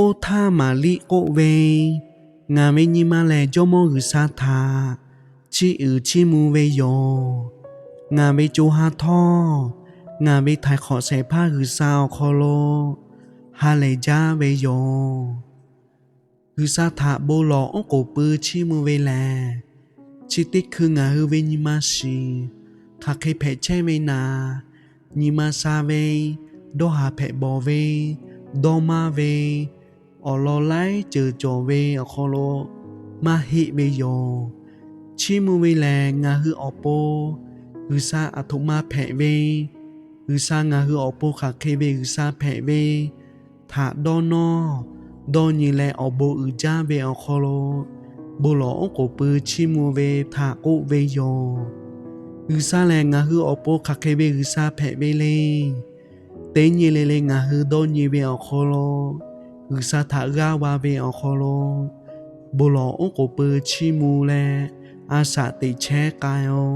Oˇ htaˇ Maˍriˆ k'oˆ ve, Ngaˬ ve nyi ma lehˬ Jawˇmawˇ G'uiˬsha htaꞈ chiˇ uiˍ chiˇ mvuh ve yoˬ. Ngaˬ ve co ha htawˇ ngaˬ ve htaiˍ hk'awꞈ shehˍ hpaˇ G'uiˬsha awˬ hk'aw lo ha lehˬ jaˇ ve yoˬ. G'uiˬsha htaꞈ bon lawˬ oˉ k'oˍ pui chiˇ mvuh ve lehˬ, chi teˇ hkui ngaˬ hui ve nyi ma shiˍ hk'aˬ hk'e hpehꞈ chehˇ ve naˍ, nyi ma sha ve, dawˇ haˍ hpehꞈ bawˬ ve, dawˇ maˇ ve, awˬ lawn laiˉ ceuˬ cawˬ ve awˬ hk'aw lo maˇ heˆ ve yoˬ. Chiˇ mvuh ve lehˬ, ngaˬ hui awˬ pon G'uiˬsha aˬ htoꞈ ma hpehꞈ ve, G'uiˬsha ngaˬ hui awˬ pon hk'aˬ hk'e ve G'uiˬsha hpehꞈ ve htaꞈ dawˇ nawˇ dawˇ nyi leh awˬ bon uiˍ jaˇ ve awˬ hk'aw lo bon lawˬ oˉ k'oˍ pui chiˇ mvuh ve htaꞈ k'oˆ ve yoˬ. G'uiˬsha lehˬ ngaˬ hui awˬ pon hk'aˬ hk'e ve G'uiˬsha hpehꞈ ve le. Teˇ nyi le le ngaˬ hui dawˇ nyi ve awˬ hk'aw lo, G'uiˬsha htaꞈ g'aˇ va ve awˬ hk'aw lo, bon lawˬ oˉ k'oˍ pui chiˇ mvuh leh a shaꞈ teꞈ chehˇ k'ai-o.